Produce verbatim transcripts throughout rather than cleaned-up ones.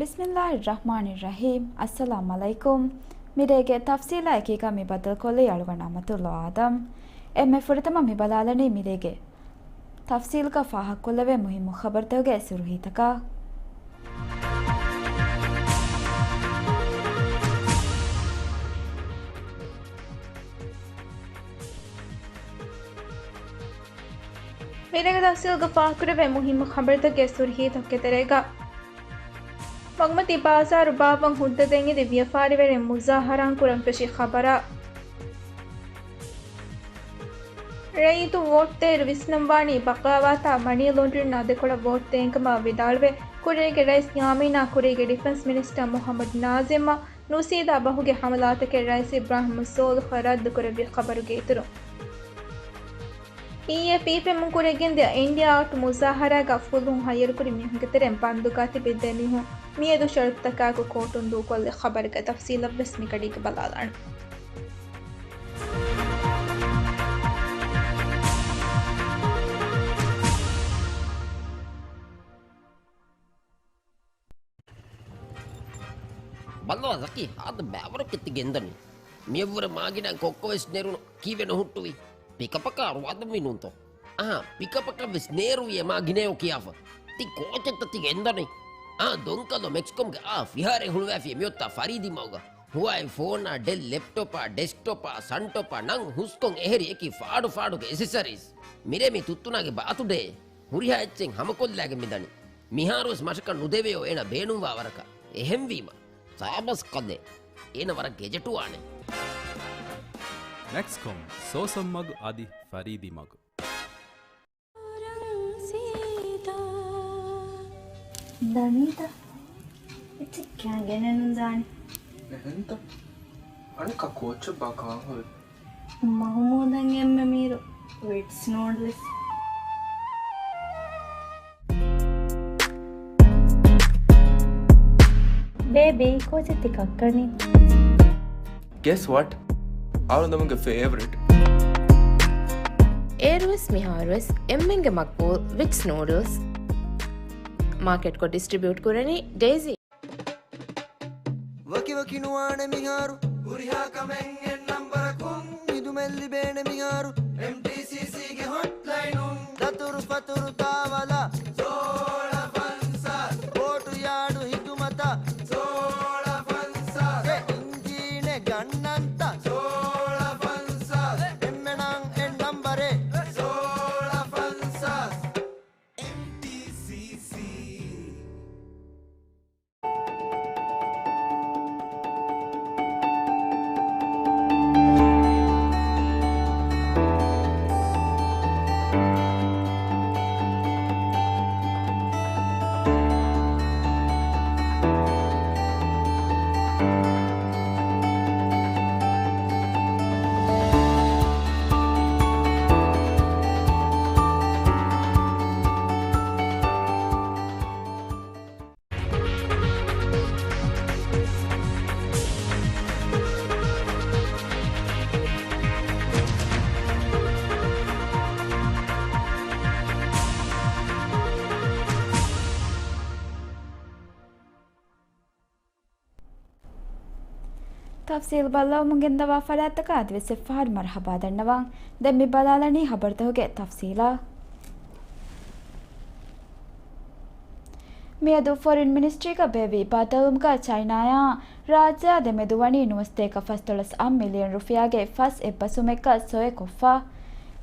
ބިސްމިއްލާހިއްރަޙްމާނިއްރަޙީމް. އައްސަލާމް ޢަލައިކުމް. މިރޭގެ ތަފްސީލާ އެކީގަ މި ބައްދަލުކޮށްލީ އަޅުގަނޑު އަމަތުﷲ އާދަމް. އެންމެ ފުރަތަމަ މި ބަލާލަނީ މިރޭގެ ތަފްސީލްގަ ފާހަގަކޮށްލެވޭ މުހިއްމު ޚަބަރުތަކުގެ ސުރުހީތަކަށް. މިރޭގެ ތަފްސީލްގަ ފާހަގަކުރެވޭ މުހިއްމު ޚަބަރުތަކުގެ ސުރުހީތަކުގެ ތެރޭގަ، މަގުމަތީ ބާޒާރު ބާއްވަން ހުއްދަ ދޭން އެދި ވިޔަފާރިވެރިން މުޒާހަރާއިން ކުރަން ފެށި ޚަބަރާ. ރައްޔިތުން ވޯޓްތޭރު ވިސްނަންވާނީ ބަޣާވާތާ މަނީ ލޯންޑްރިންއާ ދެކޮޅަށް ވޯޓް ދޭންކަމަށް ވިދާޅުވެ، ކުރީގެ ރައީސް ޔާމީނާ ކުރީގެ ޑިފެންސް މިނިސްޓަރ މުޙައްމަދު ނާޒިމްއާ ނުސީދާ ބަހުގެ ހަމަލާތަކެއް ރައީސް އިބްރާހިމް ސޯލިހަށް ރައްދުކުރެއްވި ޚަބަރުގެ އިތުރުން، އިއްޔެ ފިއްޕެމުން ކުރެގެންދިޔަ އިންޑިއާ އައުޓް މުޒާހަރާގަ ފުލުހުން ހައްޔަރުކުރި މީހުންގެ ތެރެއިން ބަންދުގަ ތިބި ދެ މީހުން މިއަދު ޝަރުތުތަކާއެކު ކޯޓުން ދޫކޮށްލި ޚަބަރުގެ ތަފްސީލަށްވެސް މިގަޑީގަ ބަލާލާނަން. ބައްލަވާ ޒަކީ، ހާދަ ބައިވަރަކަށް ތި ގެންދަނީ. މިއަށްވުރެ މާގިނަ ކޮއްކޮވެސް ނެރުނު ކީއްވެ ނުހުއްޓުވީ؟ ޕިކަޕަކާ ރުވާދަންވީ ނޫންތޯ؟ އާ، ޕިކަޕަކަށްވެސް ނޭރުވި އެ މާގިނަޔޯ ކިޔާފަ. ތި ކޯޗެއްތަ ތި ގެންދަނީ؟ އާ، ދޮންކަލޯ މެކްސްކޮމްގެ އާ ފިހާރައެއް ހުޅުވާފިޔޭ މިއޮތާ ފަރީދީ މަގުގަ. ހުވާއި ފޯނާ، ޑެލް ލެޕްޓޮޕާ، ޑެސްކްޓޮޕާ، ސަންޓޮޕާ ނަން ހުސްކޮން އެހެރި އެކި ފާޑު ފާޑުގެ އެސެސަރީސް. މިރޭ މި ތުއްތުނާގެ ބާތުޑޭ. ހުރިހާ އެއްޗެއް ހަމަކޮށްލާގެން މިދަނީ. މިހާރުވެސް މަށަކަށް ނުދެވެޔޯ އޭނަ ބޭނުންވާ ވަރަކަށް. އެހެންވީމަ، ސާބަސް ކަލޭ. އޭނަ ވަރަށް ގެޖެޓުވާނެ. މެކްސްކޮމް، ސޯސަން މަގު އަދި ފަރީދީ މަގު. ދަނީތަ؟ އެއްޗެއް ކިޔާ ގެނެއް ނުދާނެ. އެހެންތަ؟ އަނެއްކާ ކޯޗެއް ބާ ކާން ހުރި؟ މަހުމޫދަށް އެންމެ މީރު ވިޓްސް ނޫޑްލްސް. ބޭބީ، ކޯޗެއް ތި ކައްކަނީ؟ Guess what? އަޅުގަނޑުމެންގެ ފޭވަރިޓް. އޭރުވެސް މިހާރުވެސް އެންމެންގެ މަގްބޫލް ވިޓްސް ނޫޑްލްސް. މާކެޓްކޮށް ޑިސްޓްރިބިއުޓް ކުރަނީ ޑޭޒީ. ވަކިވަކި ނުވާނެ މިހާރު. ހުރިހާ ކަމެއް އެއް ނަންބަރަކުން. ހިދުމަތް ލިބޭނެ މިހާރު. އެމްޓީސީސީގެ ހޮޓްލައިނުން. ދަތުރު ފަތުރު ތާވަލަށް. ސޯޅަ ފަންސާސް. ބޯޓު ޔާޑު ހިދުމަތަށް. ސޯޅަ ފަންސާސް. އެ އިންޖީނެއް ގަންނަންތަ؟ ސޯޅަ ފަންސާސް. އެންމެނަށް އެއް ނަންބަރެއް. ސޯޅަ ފަންސާސް. އެމްޓީސީސީ. ތަފްސީލް ބައްލަވަމުން ގެންދަވާ ފަރާތްތަކަށް އަދިވެސް އެއްފަހަރު މަރުޙަބާ ދަންނަވަން. ދެން މި ބަލާލަނީ ޚަބަރުތަކުގެ ތަފްސީލާ. މިއަދު ފޮރިން މިނިސްޓްރީގަ ބޭއްވި ބައްދަލުވުމުގަ ޗައިނާއާ ރާއްޖެއާ ދެމެދު ވަނީ ނުވަސަތޭކަ ފަސްދޮޅަސް އަށް މިލިއަން ރުފިޔާގެ ފަސް އެއްބަސްވުމެއްގަ ސޮއެ ކޮށްފަ.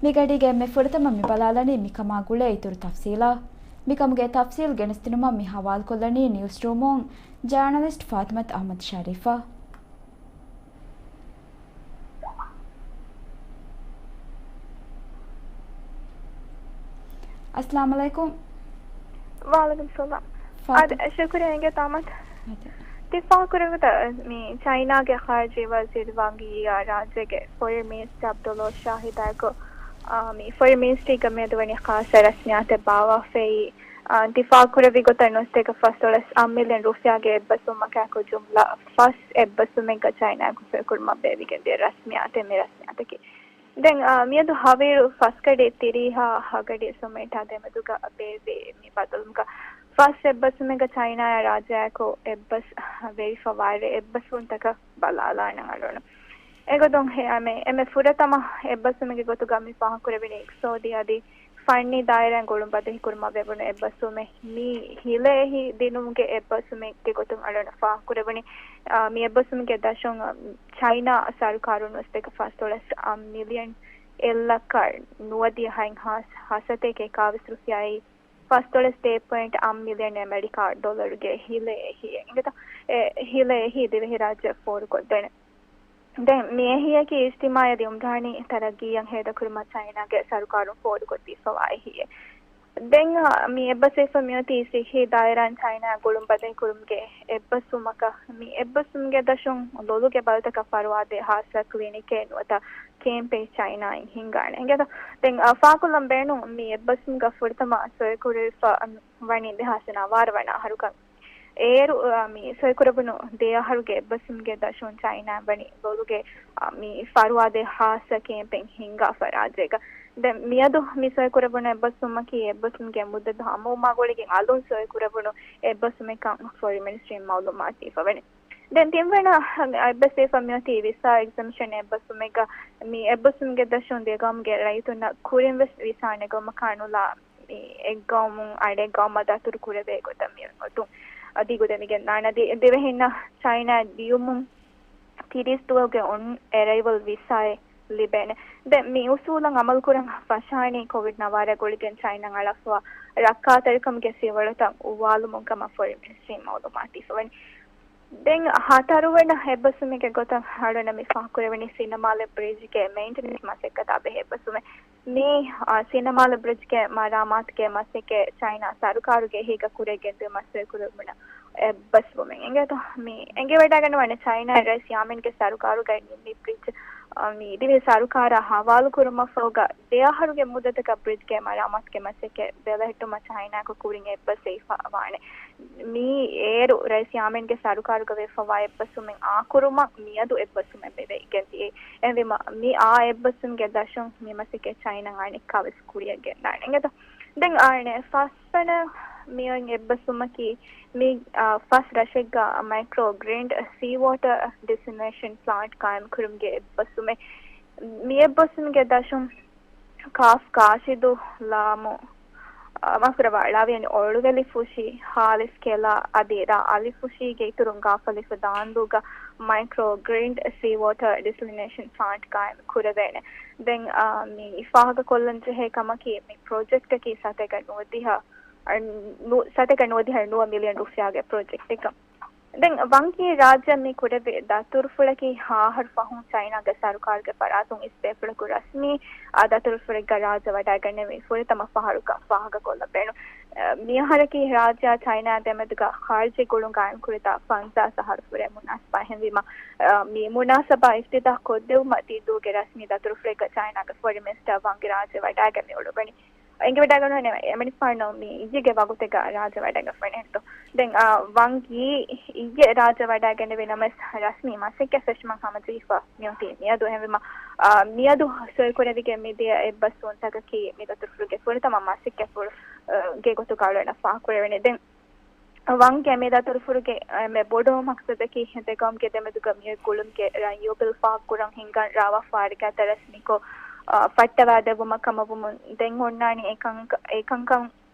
މިގަޑީގެ އެންމެ ފުރަތަމަ މި ބަލާލަނީ މިކަމާ ގުޅޭ އިތުރު ތަފްސީލަށް. މިކަމުގެ ތަފްސީލް ގެނެސްދިނުމަށް މި ހަވާލުކޮށްލަނީ ނިއުސްރޫމުން ޖާނަލިސްޓް ފާތިމަތު އަޙްމަދު ޝަރީފަށް. އައްސަލާމު ޢަލައިކުމް. ވަޢަލައިކުމް ސަލާމް. ފާތިމަ. އާދެ، ޝުކުރިއްޔާ އިނގޭތޯ އަޙްމަދު. އާދެ. ތި ފާހަގަކުރެއްވިތާ މި ޗައިނާގެ ޚާރިޖީ ވަޒީރު ވާން ޔީއާ ރާއްޖޭގެ ފޮރިން މިނިސްޓަރ ޢަބްދުﷲ ޝާހިދާއެކު، އާ، މި ފޮރިން މިނިސްޓްރީގަ މިއަދު ވަނީ ޚާއްޞަ ރަސްމިއްޔާތެއް ބާއްވާފައި، އާ، ތި ފާހަގަކުރެއްވި ގޮތަށް ނުވަސަތޭކަ ފަސްދޮޅަސް އަށް މިލިއަން ރުފިޔާގެ އެއްބަސްވުމަކާއެކު ޖުމްލަ ފަސް އެއްބަސްވުމެއްގަ ޗައިނާއެކު ސޮއެކުރުމަށް ބޭއްވިގެންދިޔަ ރަސްމިއްޔާތެއް މި ރަސްމިއްޔާތަކީ. ދެން، އާ، މިއަދު ހަވީރު ފަސް ގަޑި ތިރީހާ ހަ ގަޑި ސުމޭޓާ ދެމެދުގަ ބޭއްވި މި ބައްދަލުވުމުގަ ފަސް އެއްބަސްވުމެއްގަ ޗައިނާއާ ރާއްޖެއާއެކު އެއްބަސް ވެރިފަ ވާއިރު އެއްބަސްވުންތަކަށް ބަލާލާނަން އަޅުގަނޑު. އެގޮތުން ހެ-، އަމެ-، އެންމެ ފުރަތަމަ އެއްބަސްވުމެއްގެ ގޮތުގަ މި ފާހަގަކުރެވުނީ އިޤްތިޞާދީ އަދި ފަންނީ ދާއިރާއިން ގުޅުން ބަދަހިކުރުމަށް ވެވުނު އެއްބަސްވުމެއް. މީ ހިލައެހީ ދިނުމުގެ އެއްބަސްވުމެއްގެ ގޮތުން އަޅުގަނޑަށް ފާހަގަކުރެވުނީ. އާ، މި އެއްބަސްވުމުގެ ދަށުން، އާ، ޗައިނާ ސަރުކާރުން ވެސް ދެކެ ފަސްދޮޅަސް އަށް މިލިއަން އެއްލައްކަ ނުވަދިހަ ހަތް ހާސް ހަސަތޭކަ އެކާވީސް ރުފިޔާއީ ފަސްދޮޅަސް ދޭއް ޕޮއިންޓް އަށް މިލިއަން އެމެރިކާ ޑޮލަރުގެ ހިލައެހީ އެނގޭތޯ. އެ ހިލައެހީ ދިވެހިރާއްޖެ ފޯރުކޮށްދޭނެ. ދެން މި އެހީއަކީ އިޖްތިމާޢީ އަދި އުމްރާނީ ތަރައްގީއަށް ހޭދަކުރުމަށް ޗައިނާގެ ސަރުކާރުން ފޯރުކޮށްދީފަވާ އެހީއެއް. ދެން، އާ، މި އެއްބަސްވެފަ މިއޮތީ ޞިއްޙީ ދާއިރާއިން ޗައިނާ ގުޅުން ބަދަހިކުރުމުގެ އެއްބަސްވުމަކަށް. މި އެއްބަސްވުމުގެ ދަށުން ލޮލުގެ ބަލިތަކަށް ފަރުވާދޭ ހާއްސަ ކްލިނިކެއް ނުވަތަ ކޭމްޕެއް ޗައިނާއިން ހިންގާނެ. އެނގޭތޯ؟ ދެން، އާ، ފާކުލަން ބޭނުން މި އެއްބަސްވުމުގަ ފުރަތަމަ ސޮއިކުރެވިފަ ވަނީ ދެހާސް ނަވާރަ ވަނަ އަހަރުކަން. އޭރު، އާ، މި ސޮއިކުރެވުނު ދެ އަހަރުގެ އެއްބަސްވުމުގެ ދަށުން ޗައިނާ ވަނީ ލޮލުގެ، އާ، މި ފަރުވާދޭ ހާއްސަ ކޭމްޕެއް ހިންގާފަ ރާއްޖޭގަ. ދެން މިއަދު މި ސޮއިކުރެވުނު އެއްބަސްވުމަކީ އެއްބަސްވުމުގެ މުއްދަތު ހަމަވުމާ ގުޅިގެން އަލުން ސޮއިކުރެވުނު އެއްބަސްވުމެއްކަން ފޮރިން މިނިސްޓްރީން މައުލޫމާތު ދީފަވަނީ. ދެން ތިންވަނަ އެއްބަސްވެފަ މިއޮތީ ވިސާ އެގްޒަމްޝަން އެއްބަސްވުމެއްގަ. މި އެއްބަސްވުމުގެ ދަށުން ދެ ގައުމުގެ ރައްޔިތުންނަށް ކުރިން ވެސް ވިސާ ނެގުމަކާ ނުލާ މި އެއްގައުމުން އަނެއްގައުމަށް ދަތުރު ކުރެވޭ ގޮތަށް މި އޮތުން ދިގުދެވިގެން ދާނެ. ދި-، ދިވެހިންނަށް ޗައިނާ ދިޔުމުން ތިރީސް ދުވަހުގެ އޮން އެރައިވަލް ވިސާއެއް ލިބޭނެ. ދެން މި އުސޫލަށް އަމަލުކުރަން ފަށާނީ ކޮވިޑް ނަވާރަ ގުޅިގެން ޗައިނާ އަޅާފަވާ ރައްކާތެރިކަމުގެ ފިޔަވަޅުތައް އުވާލުމުން ކަމަށް ފޮރިން މިނިސްޓްރީން މައުލޫމާތު ދީފަވަނީ. ދެން ހަތަރުވަނަ އެއްބަސްވުމެއްގެ ގޮތަށް އަޅުގަނޑަށް މި ފާހަގަކުރެވެނީ ސިނަމާލެ ބްރިޖްގެ މެއިންޓެނަންސް މަސައްކަތާ ބެހޭ އެއްބަސްވުމެއް. މި، އާ، ސިނަމާލެ ބްރިޖްގެ މަރާމާތުގެ މަސައްކަތް ޗައިނާ ސަރުކާރުގެ އެހީގަ ކުރިއަށް ގެންދިއުމަށް ސޮއިކުރެވުނު އެއްބަސްވުމެއް އެނގޭތޯ. މި އެނގިވަޑައިގަންނަވާނެ ޗައިނާ ރައީސް ޔާމިންގެ ސަރުކާރުގައި ނިންމި ބްރިޖް، އާ، މި ދިވެހި ސަރުކާރާ ހަވާލުކުރުމަށްފަހުގަ ދެ އަހަރުގެ މުއްދަތަކަށް ބްރިޖްގެ މަރާމާތުގެ މަސައްކަތް ބެލެހެއްޓުމަށް ޗައިނާއަކު ކުރިން އެއްބަސްވެފަ ވާނެ. މި އޭރު ރައީސް ޔާމިންގެ ސަރުކާރުގަ ވެފަވާ އެއްބަސްވުމެއް އާކުރުމަށް މިއަދު އެއްބަސްވުމެއް ވެވައިގެން ދިޔައީ. އެހެންވީމަ، މި އާ އެއްބަސްވުމުގެ ދަށުން މި މަސައްކަތް ޗައިނާ އަނެއްކާވެސް ކުރިއަށް ގެންދާނެ އެނގޭތޯ. ދެން އާނެ ފަސްވަނަ މިއޮތް އެއްބަސްވުމަކީ، މި، އާ، ފަސް ރަށެއްގަ މައިކްރޯ ގްރިންޑް ސީ ވޯޓަރ ޑިސެލިނޭޝަން ޕްލާންޓް ޤާއިމް ކުރުމުގެ އެއްބަސްވުމެއް. މި އެއްބަސްވުމުގެ ދަށުން ކާފް ކާށިދޫ ލާމު، އާ، މާފުކުރައްވާ، ޅ އަޅާވިޔަނި އޮޅުވެލިފުށި، ހ އަލިފް ކެލާ އަދި ރ އަލިފުށީގެ އިތުރުން ގ އަލިފް ދާންދޫގަ މައިކްރޯ ގްރިންޑް ސީ ވޯޓަރ ޑިސެލިނޭޝަން ޕްލާންޓް ޤާއިމް ކުރެވޭނެ. ދެން، އާ، މި ފާހަގަކޮށްލަން ޖެހޭ ކަމަކީ، މި ޕްރޮޖެކްޓަކީ ސަތޭކަ ނުވަދިހަ، އަ، ނު-، ސަތޭކަ ނުވަދިހަ ނުވަ މިލިއަން ރުފިޔާގެ ޕްރޮޖެކްޓެއްކަން. ދެން ވަންކީ ރާއްޖެ މި ކުރެއްވި ދަތުރުފުޅަކީ ހަ އަހަރު ފަހުން ޗައިނާގެ ސަރުކާރުގެ ފަރާތުން އިސްބޭފުޅަކު ރަސްމީ، އާ، ދަތުރުފުޅެއްގަ ރާއްޖެ ވަޑައިގަނެވި ފުރަތަމަ ފަހަރުކަން ފާހަގަކޮށްލަން ބޭނުން. އަ، މިއަހަރަކީ ރާއްޖެއާ ޗައިނާ ދެމެދުގަ ޚާރިޖީ ގުޅުން ގާއިމްކުރިތާ ފަންސާސް އަހަރު ފުރޭ މުނާސަބާ. އެހެންވީމަ، އަ، މި މުނާސަބާ އިފްތިތާޙް ކޮށްދެވުމަށް ދިންދޫގެ ރަސްމީ ދަތުރުފުޅެއްގަ ޗައިނާގެ ފޮރިން މިނިސްޓަރ ވަންގި ރާއްޖެ ވަޑައިގެން މި އުޅުއްވަނީ. އެނގިވަޑައިގަންނަވާނެ އެމަނިކުފާނު މި އިއްޔެގެ ވަގުތެއްގަ ރާއްޖެ ވަޑައިގަންނަވަނީ. ދެން، އާ، ވަންގީ އިއްޔެ ރާއްޖެ ވަޑައިގެންނެވި ނަމަވެސް، ރަސްމީ މަސައްކަތް ފެށުމަށް ހަމަޖެހިފަ މިއޮތީ މިއަދު. އެހެންވީމަ، އާ، މިއަދު ސޮއިކުރެވިގެން މިދިޔަ އެއްބަސްވުންތަކަކީ މި ދަތުރުފުޅުގެ ފުރަތަމަ މަސައްކަތްފުޅު، އާ، ގެ ގޮތުގަ އަޅުގަނޑަށް ފާހަގަކުރެވެނީ. ދެން ވަންގެ މި ދަތުރުފުޅުގެ އެންމެ ބޮޑު މަޤްޞަދަކީ ދެ ގައުމުގެ ދެމެދުގަ މިއޮތް ގުޅުމުގެ ރަން ޔޫބިލް ފާހަގަކުރަން ހިންގަން ރާވާ ފާރިގާތައް ރަސްމީކޮށް، އާ، ފައްޓަވާދެއްވުމަށް ކަމަށްވުމުން ދެން އޮންނާނީ އެކަން، އެކަންކަން،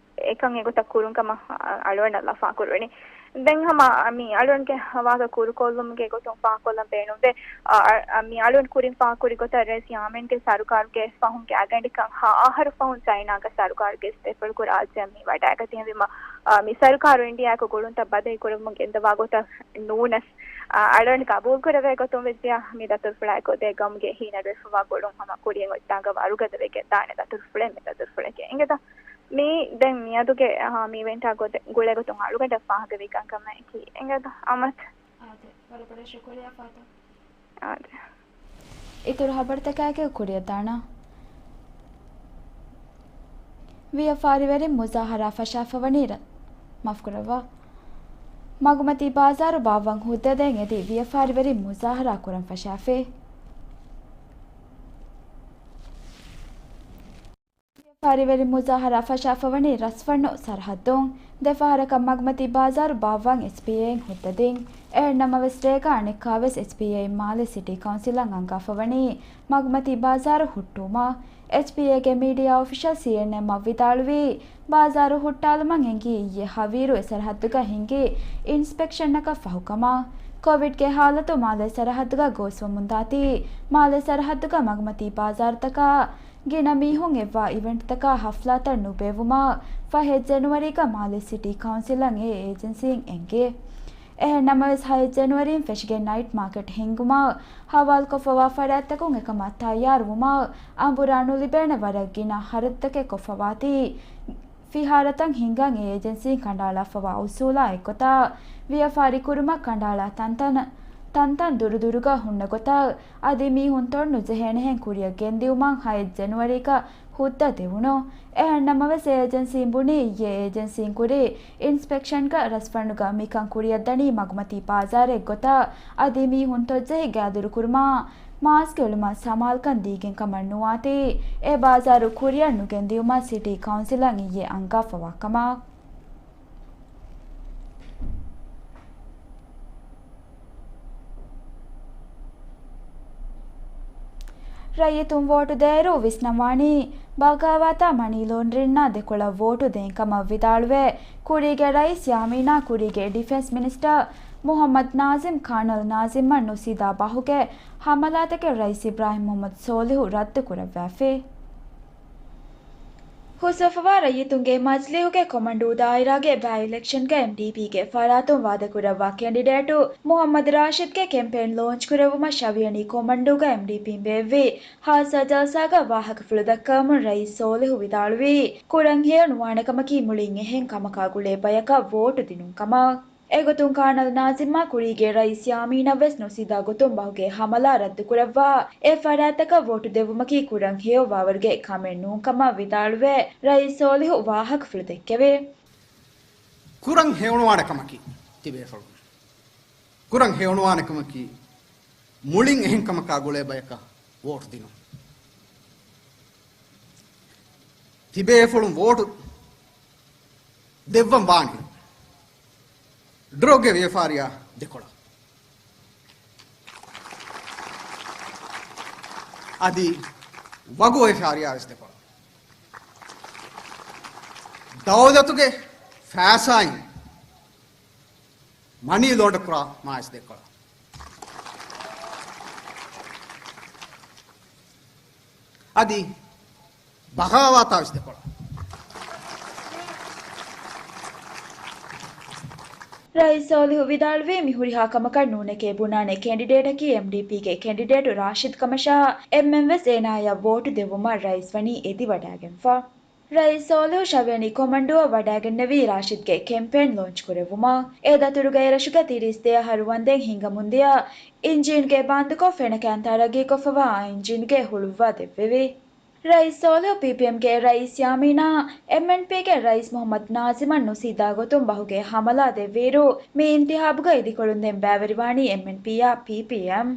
އެކަން އެގޮތަށް ކުރުން ކަމަށް، އާ، އަޅުގަނޑަށް ލަފާކުރެވެނީ. ދެން ހަމަ މި އަޅުގަނޑުގެ ވާހަކަ ކުރުކޮށްލުމުގެ ގޮތުން ފާހަގަކޮށްލަން ބޭނުންވޭ. އާ، އާ، މި އަޅުގަނޑު ކުރިން ފާހަގަކުރި ގޮތަށް ރައީސް ޔާމީންގެ ސަރުކާރުގެ ފަހުންގެ އަގަނޑިކަން ހަ އަހަރު ފަހުން ޗައިނާގެ ސަރުކާރުގެ އިސްބޭފުޅަކު ރާއްޖެއަށް މި ވަޑައިގަތީ. އެހެންވީމަ، އާ، މި ސަރުކާރު އިންޑިއާއަކު ގުޅުންތައް ބަދަހިކުރަމުން ގެންދަވާ ގޮތަށް ނޫނަސް، އާ، އަޅުގަނޑު ގަބޫލުކުރެވޭ ގޮތުން ވެއްޖިޔާ، މި ދަތުރުފުޅާއެކު ދެ ގައުމުގެ ހީނަރުވެފަވާ ގުޅުން ހަމަ ކުރިއަށް އޮތްތާގަ ވަރުގަދަވެގެން ދާނެ ދަތުރުފުޅެއް މި ދަތުރުފުޅެކޭ. އިނގޭތަ؟ މީ ދެން މިއަދުގެ، އާ، މި އިވެންޓާ ގޮތެއް ގުޅޭ ގޮތުން އަޅުގަނޑަށް ފާހަގަވި ކަންކަމަކީ. އިނގޭތަ؟ އަމަތް. އާދެ، ވަރަށް ބޮޑަށް ޝުކުރިއްޔާ ފާތު. އާދެ. އިތުރު ހަބަރުތަކާއެކު ކުރިއަށް ދާނަން. ވިޔަފާރިވެރިން މުޒާހަރާ ފަށާފަވަނީ ރަ-، މާފުކުރައްވާ. މަގުމަތީ ބާޒާރު ބާއްވަން ހުއްދަދޭން އެދި ވިޔަފާރިވެރިން މުޒާހަރާ ކުރަން ފަށާފި. ފަރިވެރި މުޒާހަރާ ފަށާފަވަނީ ރަސްފަންނު ސަރަހައްދުން. ދެފަހަރަކަށް މަގުމަތީ ބާޒާރު ބާއްވާން އެސްޕީއޭއިން ހުއްދަދިން. އެހެންނަމަވެސް، ރޭގަ އަނެއްކާވެސް އެސްޕީއޭއިން މާލެ ސިޓީ ކައުންސިލަށް އަންގާފަވަނީ މަގުމަތީ ބާޒާރު ހުއްޓުވުމަށް. އެސްޕީއޭގެ މީޑިއާ އޮފިޝަލް ސީއެންއެމްއަށް ވިދާޅުވީ، ބާޒާރު ހުއްޓާލުމަށް އެނގީ އިއްޔެ ހަވީރު އެ ސަރަހައްދުގަ ހިންގި އިންސްޕެކްޝަނަކަށް ފަހުކަމަށް. ކޮވިޑްގެ ހާލަތު މާލެ ސަރަހައްދުގަ ގޯސްވަމުންދާތީ، މާލެ ސަރަހައްދުގަ މަގުމަތީ ބާޒާރުތަކާ ގިނަ މީހުން އެއްވާ އިވެންޓްތަކާ ހަފްލާތައް ނުބޭއްވުމަށް ފަހެއް ޖެނުއަރީގަ މާލެ ސިޓީ ކައުންސިލަށް އެ އޭޖެންސީން އެންގޭ. އެހެން ނަމަވެސް، ހައެއް ޖެނުއަރީން ފެށިގެން ނައިޓް މާކެޓް ހިންގުމަށް ހަވާލުކޮށްފަވާ ފަރާތްތަކުން އެކަމަށް ތައްޔާރުވުމަށް އަނބުރާ ނުލިބޭނެ ވަރަށް ގިނަ ހަރަދުތަކެއް ކޮށްފަވާތީ، ފިހާރަތައް ހިންގަން އެ އޭޖެންސީން ކަނޑައަޅާފަވާ އުސޫލާ އެއްގޮތަށް، ވިޔަފާރި ކުރުމަށް ކަނޑައަޅާ ތަންތަން، ތަންތަން ދުރުދުރުގަ ހުންނަ ގޮތަށް، އަދި މީހުން ތޮންނުޖެހޭނެހެން ކުރިއަށް ގެންދިއުމަށް ހައެއް ޖެނުއަރީގަ ހުއްދަ ދެވުނު. އެހެން ނަމަވެސް، އެ އޭޖެންސީން ބުނީ، އިއްޔެ އޭޖެންސީން ކުރި އިންސްޕެކްޝަންގަ ރަސްފަންޑުގަ މިކަން ކުރިއަށްދަނީ މަގުމަތީ ބާޒާރެއްގޮތަށް، އަދި މީހުން ތޮއްޖެހި ގާދުރުކުރުމަށް މާސްކެއުޅުމަށް ސަމާލުކަން ދީގެން ކަމަށް ނުވާތީ، އެ ބާޒާރު ކުރިއަށް ނުގެންދިއުމަށް ސިޓީ ކައުންސިލަށް އިއްޔެ އަންގާފަވާ ކަމަށް. ރައްޔިތުން ވޯޓު ދޭއިރު ވިސްނަންވާނީ ބަޣާވާތާ މަނީ ލޯންޑްރިންނާ ދެކޮޅަށް ވޯޓު ދޭން ކަމަށް ވިދާޅުވެ، ކުރީގެ ރައީސް ޔާމީނާ ކުރީގެ ޑިފެންސް މިނިސްޓަރ މުހައްމަދު ނާޒިމް ކާނަލް ނާޒިމްއަށް ނުސީދާ ބަހުގެ ހަމަލާތަކެއް ރައީސް އިބްރާހިމް މުހައްމަދު ސޯލިހު ރައްދުކުރައްވާފި. ހުސްވެފަވާ ރައްޔިތުންގެ މަޖިލީހުގެ ކޮމަންޑޫ ދާއިރާގެ ބައި އިލެކްޝަންގަ އެމްޑީޕީގެ ފަރާތުން ވާދަކުރައްވާ ކެންޑިޑޭޓު މުހައްމަދު ރާޝިދްގެ ކެމްޕޭން ލޯންޗްކުރެއްވުމަށް ޝަވިޔަނީ ކޮމަންޑޫގަ އެމްޑީޕީން ބޭއްވި ހާއްސަ ޖަލްސާގަ ވާހަކަފުޅު ދައްކަވަމުން ރައީސް ސޯލިހު ވިދާޅުވީ، ކުރަން ހެޔޮ ނުވާނެ ކަމަކީ މުޅިން އެހެން ކަމަކާ ގުޅޭ ބަޔަކަށް ވޯޓު ދިނުން ކަމަށް. އެގޮތުން ކާނަލް ނާޒިމްއާ ކުރީގެ ރައީސް ޔާމީނަށް ވެސް ނުސީދާ ގޮތުން ބަހުގެ ހަމަލާ ރައްދުކުރައްވާ، އެ ފަރާތްތަކަށް ވޯޓު ދެއްވުމަކީ ކުރަން ހެޔޮވާވަރުގެ ކަމެއް ނޫން ކަމަށް ވިދާޅުވެ، ރައީސް ސޯލިހު ވާހަކަފުޅު ދެއްކެވި. ކުރަން ހެޔޮނުވާނެ ކަމަކީ ތިބޭފުޅުން. ކުރަން ހެޔޮނުވާނެ ކަމަކީ މުޅިން އެހެން ކަމަކާ ގުޅޭ ބަޔަކަށް ވޯޓު ދިނުން. ތިބޭފުޅުން ވޯޓު ދެއްވަން ވާނީ ޑްރަގްގެ ވިޔަފާރިއާ ދެކޮޅަށް. އަދި ވަގު ވިޔަފާރިއާ ވެސް ދެކޮޅަށް. ދައުލަތުގެ ފައިސާއިން މަނީ ލޯންޑަރ ކުރާ މާސް ދެކޮޅަށް. އަދި ބަޣާވާތާ ވެސް ދެކޮޅަށް. ރައީސް ސޯލިހު ވިދާޅުވީ، މި ހުރިހާ ކަމަކަށް ނޫނެކޭ ބުނާނެ ކެންޑިޑޭޓަކީ އެމްޑީޕީގެ ކެންޑިޑޭޓު ރާޝިދް ކަމަށާ، އެމްއެމް ވެސް އޭނާޔަށް ވޯޓު ދެއްވުމަށް ރައީސް ވަނީ އެދިވަޑައިގެންފަ. ރައީސް ސޯލިހު ޝަވިޔަނީ ކޮމަންޑޫއަށް ވަޑައިގެންނެވީ ރާޝިދްގެ ކެމްޕޭން ލޯންޗް ކުރެއްވުމަށް. އެ ދަތުރުގަ އެރަށުގަ ތިރީސް ދެ އަހަރު ވަންދެން ހިނގަމުންދިޔަ އިންޖީންގެ ބަންދުކޮށް، ފެނަކައިން ތަރައްގީކޮށްފަވާ އިންޖީންގެ ހުޅުއްވާ ދެއްވެވި. ރައީސް ސޯލިހު ޕީޕީއެމްގެ ރައީސް ޔާމީނާ، އެމްއެންޕީގެ ރައީސް މުހައްމަދު ނާޒިމަށް ނުސީދާ ގޮތުން ބަހުގެ ހަމަލާ ދެއްވިއިރު، މި އިންތިހާބުގަ އިދިކޮޅުންދެން ބައިވެރިވާނީ އެމްއެންޕީއާ ޕީޕީއެމް.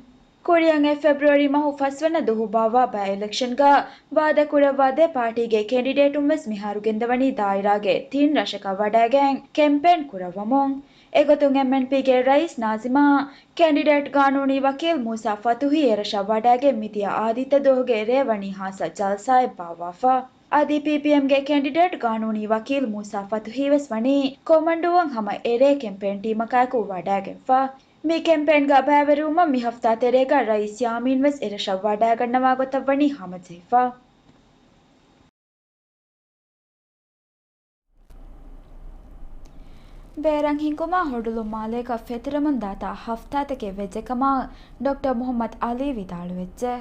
ކުރިއަށް އެ ފެބްރުއަރީ މަހު ފަސްވަނަ ދުވަހު ބާއްވާ ބައި އިލެކްޝަންގަ ވާދަކުރައްވާ ދެ ޕާޓީގެ ކެންޑިޑޭޓުން ވެސް މިހާރު ގެންދަވަނީ ދާއިރާގެ ތިން ރަށަކަށް ވަޑައިގެން ކެމްޕޭން ކުރައްވަމުން. އެގޮތުން އެމްއެންޕީގެ ރައީސް ނާޒިމާ، ކެންޑިޑޭޓް ގާނޫނީ ވަކީލް މޫސާ ފަތުހީ އެރަށަށް ވަޑައިގެން މިދިޔަ އާދިއްތަ ދުވަހުގެ ރޭ ވަނީ ހާއްސަ ޖަލްސާއެއް ބާއްވާފަ. އަދި ޕީޕީއެމްގެ ކެންޑިޑޭޓް ގާނޫނީ ވަކީލް މޫސާ ފަތުހީ ވެސް ވަނީ ކޮމަންޑޫއަށް ހަމަ އެރޭ ކެމްޕޭން ޓީމަކާއެކު ވަޑައިގެންފަ. މި ކެމްޕޭންގަ ބައިވެރިވުމަށް މި ހަފްތާ ތެރޭގަ ރައީސް ޔާމީން ވެސް އެރަށަށް ވަޑައިގަންނަވާ ގޮތަށް ވަނީ ހަމަޖެހިފަ. ބޭރަށް ހިނގުމާ ހޮޑުލުން މާލޭގަ ފެތުރެމުން ދާތާ ހަފްތާތަކެއް ވެއްޖެ ކަމަށް ޑޮކްޓަރ މުހައްމަދު އަލީ ވިދާޅުވެއްޖެ.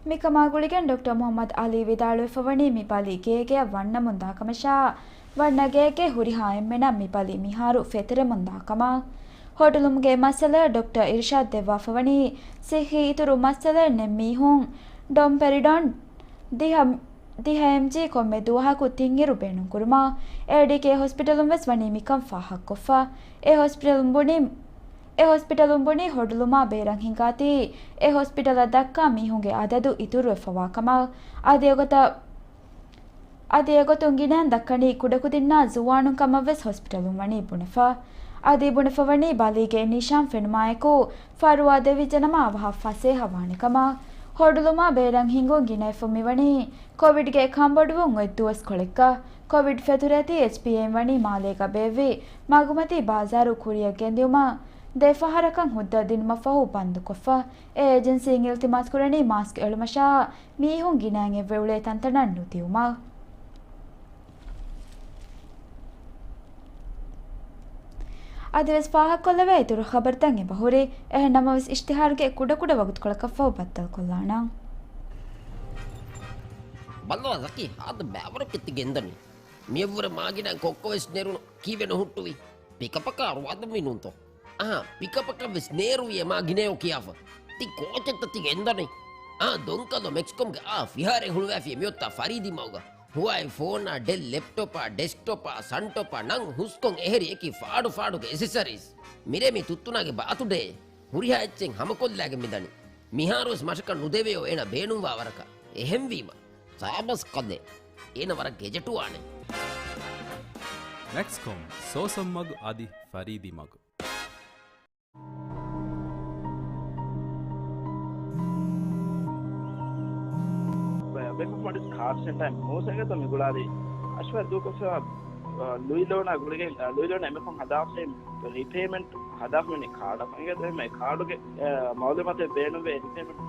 މިކަމާ ގުޅިގެން ޑޮކްޓަރ މުހައްމަދު އަލީ ވިދާޅުވެފަވަނީ މި ބަލި ގޭގެއަށް ވަންނަމުންދާ ކަމަށާ، ވަންނަ ގޭގެ ހުރިހާ އެންމެނަށް މި ބަލި މިހާރު ފެތުރެމުންދާ ކަމަށް. ހޮޑުލުމުގެ މައްސަލައަށް ޑޮކްޓަރ އިރްޝާދް ދެއްވާފަވަނީ، ސިއްހީ އިތުރު މައްސަލައެއް ނެތް މީހުން ޑޮމްޕެރިޑޯން ދިހަ، ދިހަ އެމްޖީ ކޮންމެ ދުވަހަކު ތިންއިރު ބޭނުންކުރުމަށް. އޭޑީކޭ ހޮސްޕިޓަލުން ވެސް ވަނީ މިކަން ފާހަގަކޮށްފަ. އެ ހޮސްޕިޓަލުން ބުނީ، އެ ހޮސްޕިޓަލުން ބުނީ ހޮޑުލުމާ ބޭރަށް ހިނގާތީ، އެ ހޮސްޕިޓަލަށް ދައްކާ މީހުންގެ އަދަދު އިތުރުވެފަވާ ކަމަށް. އަދި އެގޮތަށް، އަދި އެގޮތުން ގިނައިން ދައްކަނީ ކުޑަކުދިންނާ ޒުވާނުން ކަމަށް ވެސް ހޮސްޕިޓަލުން ވަނީ ބުނެފަ. އަދި ބުނެފަވަނީ ބަލީގެ ނިޝާން ފެނުމާއެކު ފަރުވާ ދެވިއްޖެނަމަ އަވަހަށް ފަސޭހަ ވާނެ ކަމަށް. ހޮޑުލުމާ ބޭރަށް ހިނގުން ގިނައިފުން މިވަނީ ކޮވިޑްގެ ކަންބޮޑުވުން އޮތް ދުވަސްކޮޅެއްގަ. ކޮވިޑް ފެތުރޭތީ އެޗްޕީއޭއިން ވަނީ މާލޭގަ ބޭއްވި މަގުމަތީ ބާޒާރު ކުރިއަށް ގެންދިއުމަށް ދެ ފަހަރަކަށް ހުއްދަ ދިނުމަށްފަހު ބަންދުކޮށްފަ. އެ އޭޖެންސީން އިލްތިމާސް ކުރަނީ މާސްކް އެޅުމަށާ މީހުން ގިނައިން އެއްވެ އުޅޭ ތަންތަނަށް ނުދިއުމަށް. އަދިވެސް ފާހަގަކޮށްލެވޭ އިތުރު ޚަބަރުތައް އެބަހުރި. އެހެން ނަމަވެސް އިޝްތިހާރުގެ ކުޑަކުޑަ ވަގުތުކޮޅަކަށްފަހު ބައްދަލުކޮށްލާނަން. ބައްލަވާ ޒަކީ، ހާދަ ބައިވަރު ކެތި ގެންދަނީ. މިއަށްވުރެ މާގިނަ ކޮއްކޮވެސް ނެރުނު ކީވެން ހުއްޓުވީ. ޕިކަޕަކާ ރުވާދަންވީ ނޫންތޯ؟ އަހާ، ޕިކަޕަކަށް ވެސް ނޭރުވި އެ މާ ގިނަޔޯ ކިޔާފަ. ތި ކޯޗެއްތަ ތި ގެންދަނީ؟ އާ، ދޮންކަލޯ މެކްސްކޮމްގެ އާ ފިހާރައެއް ހުޅުވާފި މިއޮތާ ފަރީދީ މަގުގަ. ހުވާއި ފޯނާ، ޑެލް ލެޕްޓޮޕާ، ޑެސްކްޓޮޕާ، ސަންޓޮޕާ ނަން ހުސްކޮން އެހެރި އެކި ފާޑު ފާޑުގެ އެސެސަރީސް. މިރޭ މި ތުއްތުނާގެ ބާތުޑޭ. ހުރިހާ އެއްޗެއް ހަމަކޮށްލާގެން މިދަނީ. މިހާރުވެސް މަށަކަށް ނުދެވެޔޯ އޭނަ ބޭނުންވާ ވަރަކަށް. އެހެންވީމަ. ސާބަސް ކަލޭ. އޭނަ ވަރަށް ގެޖެޓުވާނެ. މެކްސްކޮމް، ސޯސަން މަގު އަދި ފަރީދީ މަގު. ބެ-، ބެކޮފް މޮޑިސް ކާޑް ސެންޓާއިން މޫސަގަތަ މި ގުޅާލީ އަޝްވާ ދޫކޮށްފަ، އަ، ލުއި ލޯނާ ގުޅިގެން، އަ، ލުއި ލޯނާ އެމެކޮން ހަދާފައި ރީޕޭމެންޓް ހަދާފަ މިނި ކާޑަށް އެނގޭ ދެމެ ކާޑުގެ، އަ، މައުލޫމާތެއް ބޭނުންވޭ ރީޕޭމެންޓް.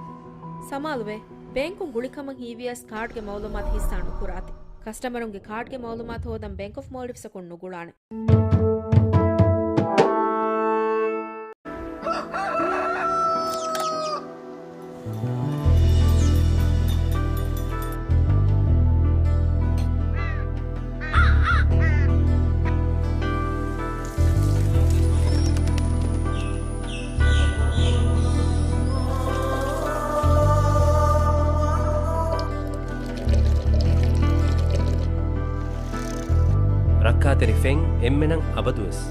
ސަމާލުވޭ، ބޭންކުން ގުޅިކަމަށް ހީވިޔަސް ކާޑްގެ މައުލޫމާތު ހިއްސާ ނުކުރާތި. ކަސްޓަމަރުންގެ ކާޑްގެ މައުލޫމާތު ހޯދަން ބޭންކް އޮފް މޯލްޑިވްސްއަކުން ނުގުޅާނެ. ރައްކާތެރި ފެން އެންމެނަށް އަބަދުވެސް.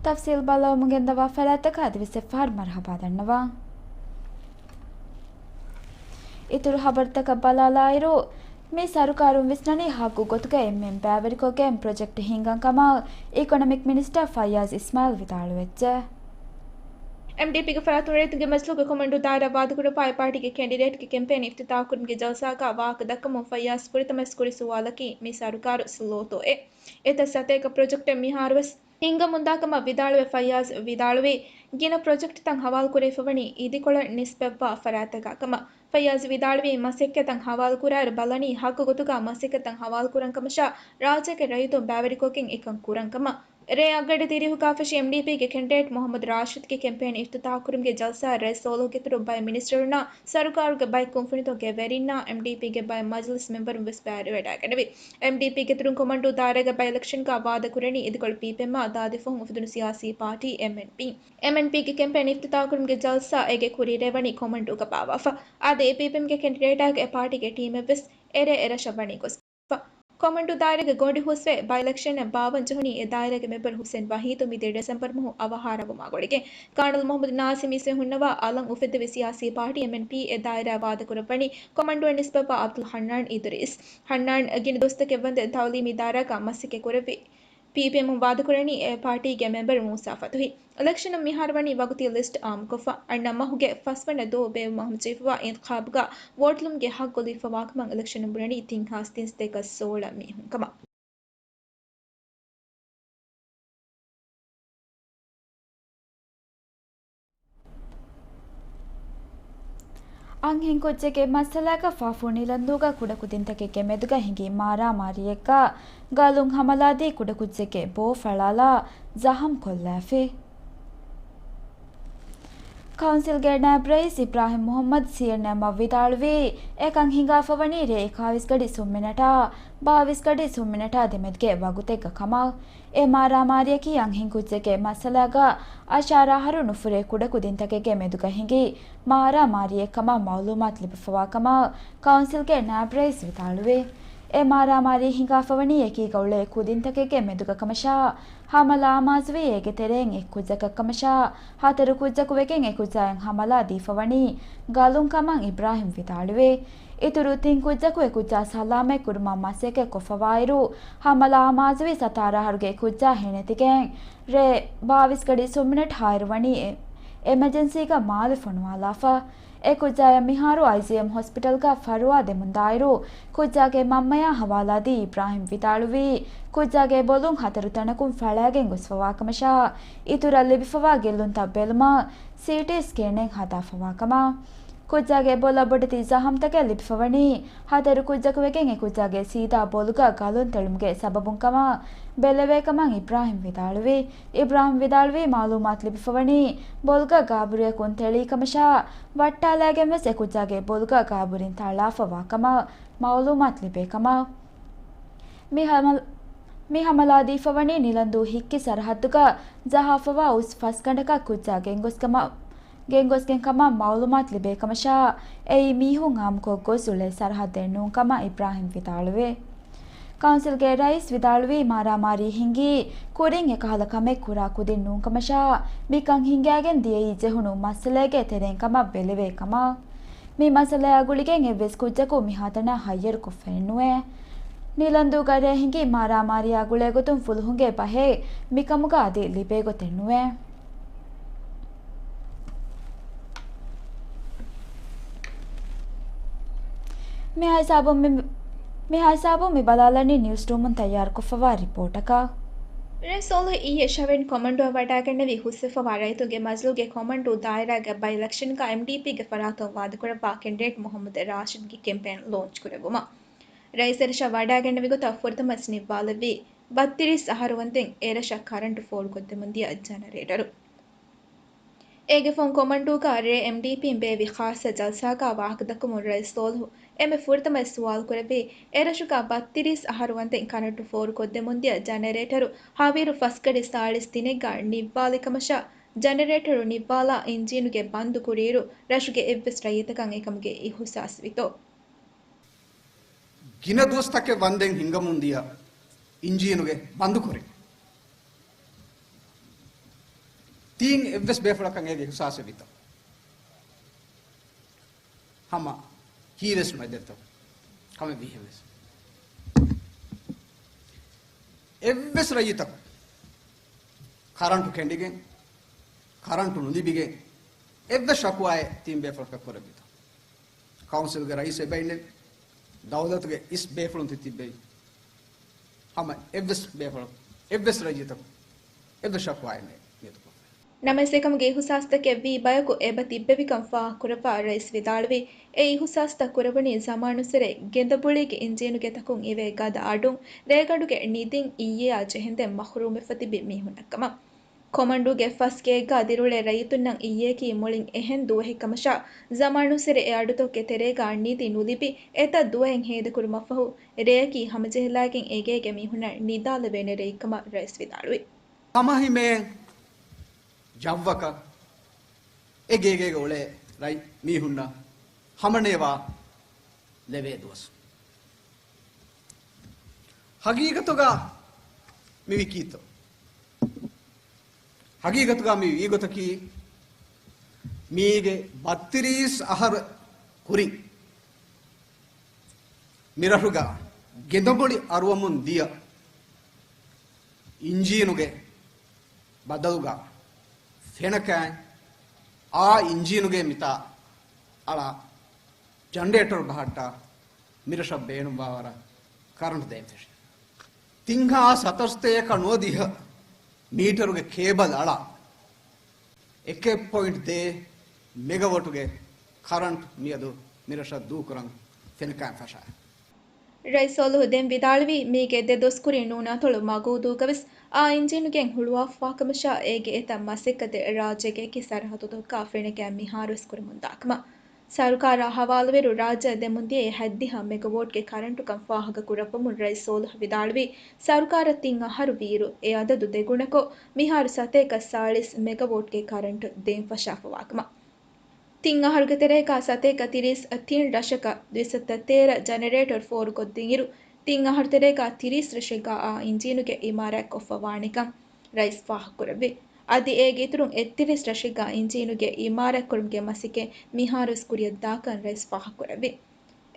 ތަފްސީލް ބައްލަވަމުން ގެންދަވާ ފަރާތްތަކަށް އަދިވެސް އެއްފަހަރު މަރުޙަބާ ދަންނަވާ. އިތުރު ޚަބަރުތަކަށް ބަލާލާއިރު، މި ސަރުކާރުން ވިސްނަނީ ހައްގު ގޮތުގައި އެންމެން ބައިވެރިކޮށްގެން ޕްރޮޖެކްޓް ހިންގަން ކަމަށް އިކޮނޮމިކް މިނިސްޓަރ ފައްޔާޒް އިސްމާއިލް ވިދާޅުވެއްޖެ. އެމްޑީޕީގެ ފަރާތުން ރައްޔިތުންގެ މަޖިލީހުގެ ކޮމަންޑޫ ދާއިރާ ވާދަކުރައްވާ އެ ޕާޓީގެ ކެންޑިޑޭޓްގެ ކެމްޕޭން އިފްތިތާޙުކުރުމުގެ ޖަލްސާގަ ވާހަކަ ދައްކަމުން ފައްޔާޒް ފުރިތަމަ އިސްކުރި ސުވާލަކީ މި ސަރުކާރު ސްލޯތޯއޭ؟ އެތައް ސަތޭކަ ޕްރޮޖެކްޓެއް މިހާރުވެސް ހިންގަމުންދާ ކަމަށް ވިދާޅުވެ ފައްޔާޒް ވިދާޅުވީ، ގިނަ ޕްރޮޖެކްޓްތައް ހަވާލުކުރެވިފަވަނީ އިދިކޮޅަށް ނިސްބަތްވާ ފަރާތްތަކާ ކަމަށް. ފައްޔާޒް ވިދާޅުވީ، މަސައްކަތްތައް ހަވާލުކުރާއިރު ބަލަނީ ހައްގު ގޮތުގަ މަސައްކަތްތައް ހަވާލުކުރަން ކަމަށާ، ރާއްޖޭގެ ރައްޔިތުން ބައިވެރިކޮށްގެން އެކަން ކުރަން ކަމަށް. ރޭ އަށްގަޑި ދިރިހުގާ ފެށި އެމްޑީޕީގެ ކެންޑިޑޭޓް މުޙައްމަދު ރާޝިދްގެ ކެމްޕޭން އިފްތިތާޙުކުރުމުގެ ޖަލްސާއަށް ރޭ ސޯޅަހުގެ އިތުރުން ބައެއް މިނިސްޓަރުންނާ ސަރުކާރުގެ ބައެއް ކުންފުނިތަކުގެ ވެރިންނާ އެމްޑީޕީގެ ބައެއް މަޖިލިސް މެމްބަރުން ވެސް ބައިވެވަޑައިގަނެވި. އެމްޑީޕީގެ އިތުރުން ކޮމަންޑޫ ދާއިރާގެ ބައި އިލެކްޝަންގަ ވާދަކުރަނީ އިދިކޮޅު ޕީޕީއެމްއާ ދާދި ފަހުން އުފެދުނު ސިޔާސީ ޕާޓީ އެމްއެންޕީ. އެމްއެންޕީގެ ކެމްޕޭން އިފްތިތާޙުކުރުމުގެ ޖަލްސާ އޭގެ ކުރީރޭ ވަނީ ކޮމަންޑޫގަ ބާއްވާފަ. އާދެ، އެ ޕީޕީއެމްގެ ކެންޑިޑޭޓާގެ އެ ޕާޓީގެ ޓީމެއްވެސް އެރޭ އެރަށަށް ވަނީ ގޮސް. ކޮމަންޑޫ ދާއިރާގެ ގޮނޑި ހުސްވެ، ބައި އިލެކްޝަނަށް ބާއްވަން ޖެހުނީ އެ ދާއިރާގެ މެމްބަރު ހުސެން ވަހީދު މިދިޔަ ޑިސެމްބަރު މަހު އަވަހާރަވުމާ ގުޅިގެން. ކާނަލް މުޙައްމަދު ނާސިމް އިސްވެ ހުންނަވާ އަލަށް އުފެއްދެވި ސިޔާސީ ޕާޓީ އެމްއެންޕީ އެ ދާއިރާއަށް ވާދަކުރައްވަނީ ކޮމަންޑޫއަށް ނިސްބަތްވާ އަބްދުލް ހަންނާން އިދުރީސް. ހަންނާން ގިނަ ދުވަސްތަކެއް ވަންދެން ތައުލީމީ ދާއިރާގަ މަސައްކަތް ކުރެއްވި. ޕީޕީއެމުން ވާދަކުރަނީ އެ ޕާޓީގެ މެމްބަރު މޫސާ ފަތުހި. އިލެކްޝަނުން މިހާރު ވަނީ ވަގުތީ ލިސްޓް އާއްމުކޮށްފަ، އަންނަ މަހުގެ ފަސްވަނަ ދުވަހު ބޭއްވުމަށް ހަމަޖެހިފަވާ އިންތިޚާބުގަ ވޯޓުލުމުގެ ހައްގު ލިބިފަވާކަމަށް އިލެކްޝަނުން ބުނަނީ ތިން ހާސް ތިންސަތޭކަ ސޯޅަ މީހުން ކަމަށް. އަންހެންކުއްޖެއްގެ މައްސަލާގަ ފާފޫ ނިލަންދޫގަ ކުޑަކުދިންތަކެއްގެ މެދުގަ ހިނގި މާރާމާރީއެއްގަ ގަލުން ހަމަލާދީ ކުޑަކުއްޖެއްގެ ބޯ ފަޅާލާ ޒަހަމް ކޮށްލާފި. ކައުންސިލްގެ ނާއިބް ރައީސް އިބްރާހިމް މުހައްމަދު ސީއެންއެމްއަށް ވިދާޅުވީ، އެކަން ހިނގާފަވަނީ ރޭ އެކާވީސް ގަޑި ސުންމިނެޓާ ބާވީސް ގަޑި ސުންމިނެޓާ ދެމެދުގެ ވަގުތެއްގަ ކަމަށް. އެ މާރާމާރީއަކީ އަންހެންކުއްޖެއްގެ މައްސަލާގަ އަށާރަ އަހަރު ނުފުރޭ ކުޑަކުދިންތަކެއްގެ މެދުގަ ހިނގި މާރާމާރީއެއް ކަމަށް މައުލޫމާތު ލިބިފަވާ ކަމަށް ކައުންސިލްގެ ނާއިބް ރައީސް ވިދާޅުވި. އެ މާރާމާރީ ހިނގާފަވަނީ އެކީ ގައުޅޭ ކުދިންތަކެއްގެ މެދުގަ ކަމަށާ، ހަމަލާ އަމާޒުވީ އޭގެ ތެރެއިން އެއް ކުއްޖަކަށް ކަމަށާ، ހަތަރު ކުއްޖަކު ވެގެން އެ ކުއްޖާއަށް ހަމަލާ ދީފަވަނީ ގަލުން ކަމަށް އިބްރާހިމް ވިދާޅުވި. އިތުރު ތިން ކުއްޖަކު އެ ކުއްޖާ ސަލާމަތް ކުރުމަށް މަސައްކަތް ކޮށްފަވާއިރު، ހަމަލާ އަމާޒުވީ ސަތާރަ އަހަރުގެ އެ ކުއްޖާ ހޭނެތިގެން ރޭ ބާވީސް ގަޑި ސުންމިނެޓް ހާއިރު ވަނީ އެ، އެމަޖެންސީގަ މާލެ ފޮނުވާލާފަ. އެ ކުއްޖާޔަށް މިހާރު އައިޖީއެމް ހޮސްޕިޓަލްގަ ފަރުވާ ދެމުންދާއިރު، ކުއްޖާގެ މަންމަޔާ ހަވާލާދީ އިބްރާހިމް ވިދާޅުވީ، ކުއްޖާގެ ބޮލުން ހަތަރު ތަނަކުން ފަޅާގެން ގޮސްފަވާކަމަށާ، އިތުރަށް ލިބިފަވާ ގެއްލުންތައް ބެލުމަށް ސީޓީ ސްކޭނެއް ހަދާފަވާކަމަށް. ކުއްޖާގެ ބޮލަށް ބޮޑެތި ޒަހަމްތަކެއް ލިބިފަވަނީ، ހަތަރު ކުއްޖަކު ވެގެން އެ ކުއްޖާގެ ސީދާ ބޮލުގަ ގަލުން ތެޅުމުގެ ސަބަބުން ކަމަށް ބެލެވޭ ކަމަށް އިބްރާހިމް ވިދާޅުވި. އިބްރާހިމް ވިދާޅުވީ، މައުލޫމާތު ލިބިފަވަނީ، ބޮލުގަ ގާބުރިއަކުން ތެޅީ ކަމަށާ، ވައްޓާލައިގެން ވެސް އެ ކުއްޖާގެ ބޮލުގަ ގާބުރިން ތަޅާފަވާ ކަމަށް މައުލޫމާތު ލިބޭ ކަމަށް. މި ހަމަ-، މި ހަމަލާ ދީފަވަނީ ނިލަންދޫ ހިއްކި ސަރަހައްދުގަ ޖަހާފަވާ އުސް ފަސްގަނޑަކަށް ކުއްޖާ ގެންގޮސް ކަމަށް، ގެންގޮސްގެން ކަމަށް މައުލޫމާތު ލިބޭ ކަމަށާ، އެއީ މީހުން އާއްމުކޮށް ގޮސް އުޅޭ ސަރަހައްދެއް ނޫން ކަމަށް އިބްރާހިމް ވިދާޅުވި. ކައުންސިލްގެ ރައީސް ވިދާޅުވީ، މާރާމާރީ ހިނގީ ކުރިން އެކަހަލަ ކަމެއް ކުރާ ކުދިން ނޫން ކަމަށާ، މިކަން ހިނގައިގެން ދިޔައީ ޖެހުނު މައްސަލައެއްގެ ތެރެއިން ކަމަށް ބެލެވޭ ކަމަށް. މި މައްސަލަޔާ ގުޅިގެން އެއްވެސް ކުއްޖަކު މިހާތަނަށް ހައްޔަރުކޮށްފައެއް ނުވޭ. ނިލަންދޫގަ ރޭ ހިނގި މާރާމާރީއާ ގުޅޭގޮތުން ފުލުހުންގެ ބަހެއް މިކަމުގަ އަދި ލިބޭގޮތެއް ނުވޭ. މިހާ ހިސާބުން މި، މިހާ ހިސާބުން މި ބަލާލަނީ ނިއުސްރޫމުން ތައްޔާރުކޮށްފަވާ ރިޕޯޓަކަށް. ރައީސް ސޯލިހު އިއްޔެ ޝަވެން ކޮމަންޑޫއަށް ވަޑައިގެންނެވި ހުސްވެފަވާ ރައްޔިތުންގެ މަޖިލީހުގެ ކޮމަންޑޫ ދާއިރާގެ ބައި އިލެކްޝަންގަ އެމްޑީޕީގެ ފަރާތުން ވާދަކުރައްވާ ކެންޑިޑޭޓް މުހައްމަދު ރާޝިދްގެ ކެމްޕޭން ލޯންޗް ކުރެއްވުމަށް. ރައީސް އެރަށަށް ވަޑައިގެންނެވި ގޮތަށް ފުރަތަމަ ނިއްވާލެއްވީ ބައްތިރީސް އަހަރު ވަންދެން އެރަށަށް ކަރަންޓު ފޯރުކޮށްދެމުންދިޔަ ޖަނަރޭޓަރު. އޭގެ ފަހުން ކޮމަންޑޫގަ ރޭ އެމްޑީޕީން ބޭއްވި ޚާއްސަ ޖަލްސާގަ ވާހަކަދައްކަމުން ރައީސް ސޯލިހު އެންމެ ފުރަތަމަ ސުވާލު ކުރެއްވީ، އެރަށުގަ ބައްތިރީސް އަހަރު ވަންދެން ކަރަންޓު ފޯރުކޮށްދެމުންދިޔަ ޖަނަރޭޓަރު ހަވީރު ފަސްގަޑި ސާޅީސް ތިނެއްގަ ނިއްވާލި ކަމަށާ، ޖަނަރޭޓަރު ނިއްވާލާ އިންޖީނުގެ ބަންދު ކުރިއިރު ރަށުގެ އެއްވެސް ރައްޔިތަކަށް އެކަމުގެ އިހުސާސް ވިތޯ؟ ގިނަ ދުވަސްތަކެއް ވަންދެން ހިނގަމުން ދިޔަ އިންޖީނުގެ ބަންދުކުރިން ތީން އެއްވެސް ބޭފުޅަކަށް އޭގެ އިހުސާސެއް ވިތޯ؟ ހަމަ ކީވެސް ނުވެ ދެއްތޯ؟ ކަމެއް ވީހެއްވެސް. އެއްވެސް ރައްޔިތަކު ކަރަންޓު ކެނޑިގެން، ކަރަންޓު ނުލިބިގެން، އެއްވެސް ޝަކުވާއެއް ތީން ބޭފުޅަކަށް ކުރެއްވިތޯ؟ ކައުންސިލްގެ ރައީސް އެބައިންނެވި، ދައުލަތުގެ އިސް ބޭފުޅުން ތި ތިއްބެވި. ހަމަ އެއްވެސް ބޭފުޅަކު، އެއްވެސް ރައްޔިތަކު، އެއްވެސް ޝަކުވާއެއް ނެތް މިއަދު ކޮށްފަ. ނަމަވެސް އެކަމުގެ އިހުސާސްތަކެއް ވީ ބަޔަކު އެބަ ތިއްބެވިކަން ފާހަގަކުރައްވާ ރައީސް ވިދާޅުވީ، އެ އިހުސާސްތައް ކުރެވުނީ ޒަމާނުއްސުރެ ގެނދަބުޅީގެ އިންޖީނުގެ ތަކުން އިވޭ ގަދަ އަޑުން ރޭގަނޑުގެ ނިދިން އިއްޔެއާ ޖެހެންދެން މަހުރޫމްވެފަ ތިބި މީހުންނަށްކަމަށް. ކޮމަންޑޫގެ ފަސް ގެއެއްގަ ދިރިއުޅޭ ރައްޔިތުންނަށް އިއްޔެއަކީ މުޅިން އެހެން ދުވަހެއް ކަމަށާ، ޒަމާނުއްސުރެ އެ އަޑުތަކުގެ ތެރޭގަ ނިދި ނުލިބި އެތައް ދުވަހެއް ހޭދަކުރުމަށްފަހު، ރެޔަކީ ހަމަޖެހިލާގެން އެގޭގެ މީހުންނަށް ނިދާލެވޭނެ ރެއެއްކަމަށް ރައީސް ވިދާޅުވި. ހަމަހިމޭން ޖައްވަކަށް އެ ގޭގޭގަ އުޅޭ ރަތް މީހުންނަށް ހަމަނޭވާ ލެވޭ ދުވަސް. ހަގީގަތުގަ މިވީ ކީއްތޯ؟ ހަގީގަތުގަ މި ވީގޮތަކީ، މީގެ ބައްތިރީސް އަހަރު ކުރިން މިރަށުގަ ގެނދަބޮޑި އަރުވަމުން ދިޔަ އިންޖީނުގެ ބަދަލުގަ ފެނަކައިން އާ އިންޖީނުގެ މިތާ އަޅާ ޖަނަރޭޓަރު ބަހައްޓާ މިރަށަށް ބޭނުންވާވަރަށް ކަރަންޓް ދޭން ފެށި. ތިން ހާސް ހަތަރުސަތޭކަ ނުވަދިހަ މީޓަރުގެ ކޭބަލް އަޅާ އެކެއް ޕޮއިންޓް ދޭއް މެގަވޮޓުގެ ކަރަންޓް މިއަދު މިރަށަށް ދޫކުރަން ފެނަކައިން ފަށާ. ރައީސް ސޯލިހު ދެން ވިދާޅުވީ، މީގެ ދެ ދުވަސް ކުރިން ނޫނާތޮޅު މަގޫދޫގަވެސް އާ އިންޖީނުގެ ހުޅުވާފަވާކަމަށާ އޭގެ އެތައް މަސައްކަތެއް ރާއްޖޭގެ އެކި ސަރަހައްދުތަކަށް ފެނަކައިން މިހާރުވެސް ކުރަމުންދާކަމަށް. ސަރުކާރާ ހަވާލުވިއިރު ރާއްޖެ ދެމުންދިޔައީ ހަތްދިހަ މެގަވޯޓްގެ ކަރަންޓުކަން ފާހަގަކުރައްވަމުން ރައީސް ސޯލިހު ވިދާޅުވީ، ސަރުކާރަށް ތިން އަހަރު ވީއިރު އެ އަދަދު ދެގުނަކޮށް، މިހާރު ސަތޭކަ ސާޅީސް މެގަވޯޓްގެ ކަރަންޓު ދޭން ފަށާފަވާކަމަށް. ތިން އަހަރުގެ ތެރޭގަ ސަތޭކަ ތިރީސް ތިން ރަށަކަށް ދުއިސައްތަ ތޭރަ ޖަނަރޭޓަރު ފޯރުކޮށްދިންއިރު، ތިން އަހަރު ތެރޭގަ ތިރީސް ރަށެއްގަ އާ އިންޖީނުގެ އިމާރާތް ކޮށްފަވާނެކަން ރައީސް ފާހަގަކުރެއްވި. އަދި އޭގެ އިތުރުން އެއްތިރީސް ރަށެއްގަ އިންޖީނުގެ އިމާރާތްކުރުމުގެ މަސައްކަތް މިހާރުވެސް ކުރިއަށްދާކަން ރައީސް ފާހަގަކުރެއްވި.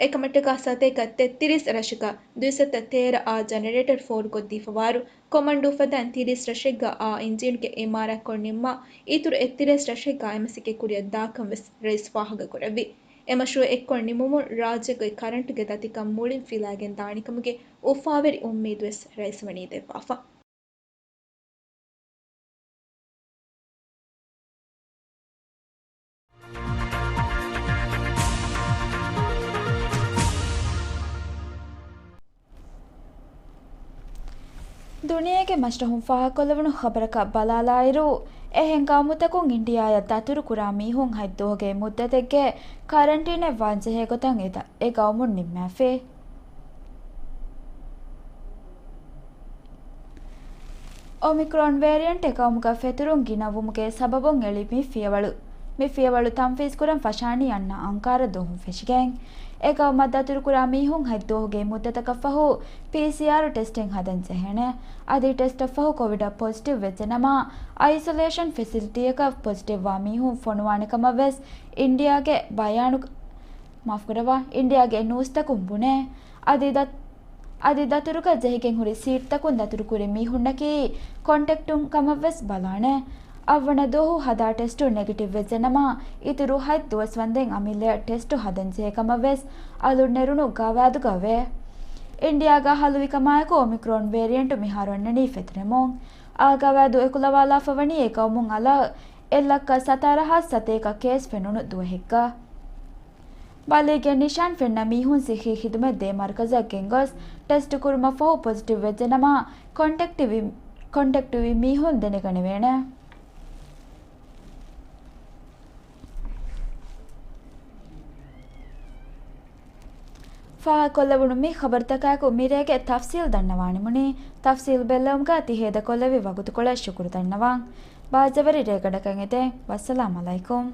އެކަމަށްޓަކާ ސަތޭކަ ތެއްތިރީސް ރަށަކަށް ދުއިސައްތަ ތޭރަ އާ ޖަނަރޭޓަރު ފޯރުކޮށްދީފަވާއިރު، ކޮމަންޑޫ ފަދައިން ތިރީސް ރަށެއްގަ އާ އިންޖީނުގެ އިމާރާތްކޮށް ނިންމާ، އިތުރު އެއްތިރީސް ރަށެއްގަ އެމަސައްކަތް ކުރިއަށްދާކަން ވެސް ރައީސް ފާހަގަކުރެއްވި. އެމަޝްރޫއަށް އެއްކޮށް ނިމުމުން ރާއްޖޭގައި ކަރަންޓުގެ ދަތިކަން މުޅިން ފިލާގެން ދާނެކަމުގެ އުފާވެރި އުއްމީދުވެސް ރައީސް ވަނީ ދެއްވާފަ. ދުނިޔޭގެ މަސްރަހުން ފާހަގަކޮށްލެވުނު ޚަބަރަކަށް ބަލާލާއިރު، އެހެން ގައުމުތަކުން އިންޑިއާއަށް ދަތުރުކުރާ މީހުން ހަތް ދުވަހުގެ މުއްދަތެއްގެ ކަރަންޓީނެއް ވާންޖެހޭ ގޮތަށް އެ ދަ-، އެ ގައުމުން ނިންމާފި. އޮމިކްރޮން ވޭރިއަންޓް އެ ގައުމުގަ ފެތުރުން ގިނަވުމުގެ ސަބަބުން އެޅި މި ފިޔަވަޅު، މި ފިޔަވަޅު ތަންފީޒްކުރަން ފަށާނީ އަންނަ އަންކާރަ ދުވަހުން ފެށިގެން. އެ ގައުމަށް ދަތުރުކުރާ މީހުން ހަތް ދުވަހުގެ މުއްދަތަކަށްފަހު ޕީސީއާރު ޓެސްޓެއް ހަދަން ޖެހޭނެ. އަދި ޓެސްޓަށްފަހު ކޮވިޑަށް ޕޮޒިޓިވް ވެއްޖެނަމަ، އައިސޮލޭޝަން ފެސިލިޓީއަކަށް ޕޮޒިޓިވްވާ މީހުން ފޮނުވާނެ ކަމަށް ވެސް އިންޑިއާގެ ބަޔާނު، މާފުކުރައްވާ، އިންޑިއާގެ ނޫސްތަކުން ބުނޭ. އަދި ދަ-، އަދި ދަތުރުގަ ޖެހިގެން ހުރި ސީޓްތަކުން ދަތުރުކުރި މީހުންނަކީ ކޮންޓެކްޓުން ކަމަށްވެސް ބަލާނެ. އަށްވަނަ ދުވަހު ހަދާ ޓެސްޓު ނެގެޓިވް ވެއްޖެނަމަ، އިތުރު ހަތް ދުވަސް ވަންދެން އަމިއްލަޔަށް ޓެސްޓު ހަދަންޖެހޭ ކަމަށްވެސް އަލުން ނެރުނު ގަވާއިދުގަ ވޭ. އިންޑިއާގަ ހަލުވިކަމާއެކު އޮމިކްރޮން ވޭރިއަންޓު މިހާރު އަންނަނީ ފެތުރެމުން. އާ ގަވާއިދު އެކުލަވާލާފަ ވަނީ އެ ގައުމުން އަލަށް އެއް ލައްކަ ސަތާރަ ހާސް ސަތޭކަ ކޭސް ފެނުނު ދުވަހެއްގަ. ބަލީގެ ނިޝާން ފެންނަ މީހުން ސިއްހީ ޚިދުމަތް ދޭ މަރުކަޒަށް ގެންގޮސް، ޓެސްޓު ކުރުމަށްފަހު ޕޮޒިޓިވް ވެއްޖެނަމަ، ކޮންޓެކްޓްވި، ކޮންޓެކްޓްވި މީހުން ދެނެގަނެވޭނެ. ފާހަގަކޮށްލެވުނު މި ޚަބަރުތަކާއެކު މިރޭގެ ތަފްސީލް ދަންނަވާނެމުނީ. ތަފްސީލް ބެއްލެވުމުގަ ތި ހޭދަކޮށްލެއްވި ވަގުތުކޮޅަށް ޝުކުރު ދަންނަވަން. ބާއްޖަވެރި ރޭގަނޑަކަށް އެދެން. ވައްސަލާމް އަލައިކުމް.